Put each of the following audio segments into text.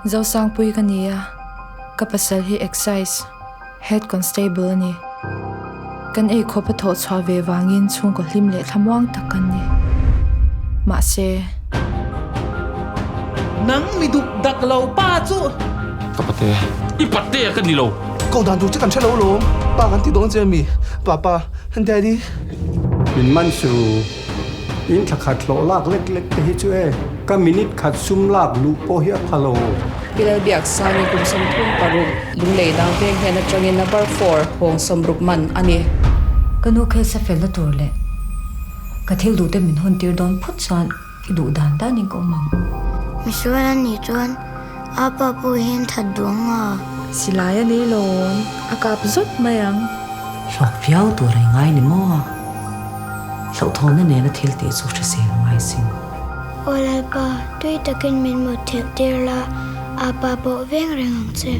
Zosangpui ka ni a, ka pasal hi Excise Head Constable a ni. Kan eikhawp a thawh chhuah ve vangin chhungkaw hlim leh thlamuang tak kan ni. Mahse. Nang mi duk dak lo pa chu. Ka pate. I pate a ka ni lo. Ko dan tur che kan hre lo lawm. Pa kan ti dawn che mi. Papa, Daddy. Min man su. In thla khat hlawh lak lek lek te hi chu e, ka minute khat sum lak luh pawh hi a pha lo. Pi Lalbiaksangi kum 36 Lunglei dang veng hnen atangin number four hawng 60 man a ni. Ka nu case a felna tur leh ka thil duh te min hawn tir dawn phawt chuan i duh dan danin ka awm ang. Misual a nih chuan a pa pawh hian that duh ang a. Silai a nei lawm, a kap zawt mai ang. Hlawk viau tur a i ngai ni maw? Hlauhthawnna nena thil tih chu hrisel a ngai sin. Aw Lalpa, tui takin min mut theih tir la, Apa pawh veng reng ang che.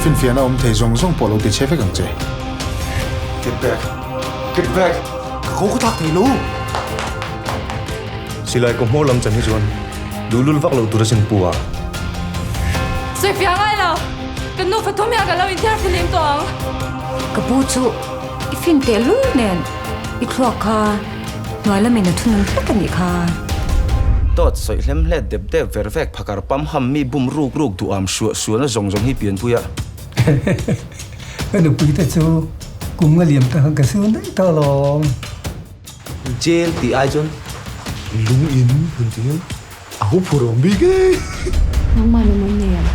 Finfiahna awm thei zawng zawng pawh lo ti che vek ang che. Get back! Get back! Ka ko ka thlak thei lo! Silai kaw hmawr lam chan hi chuan duhlul vak lo tur asin pu a. Sawifiah ngai lo! Kan nufa thum hian kan lo inthiar fihlim tawh ang. Ka pu chu i fin teh lul nen i thluak kha hnuai lamin a thunun tlat a nih kha. Dawt sawi hlem hlet dep dep ver vek phakar pam ham mi bum ruk ruk duham suah suahna zawng zawng hi pianpui a. Ka nupui te chu kum nga liam ta khan ka su daih tawh alawm. Jail tih ai chuan lung in hun tih hian a hu phur awm bik e. Nangmah nu mawi nei ang.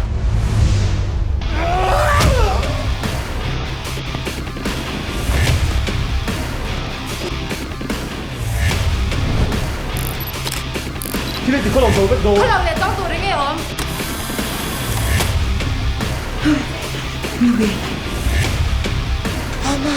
Thil engti khaw lo zo vek dawn. Khaw lo leh tawng tur enge awm. Nuih. Mama.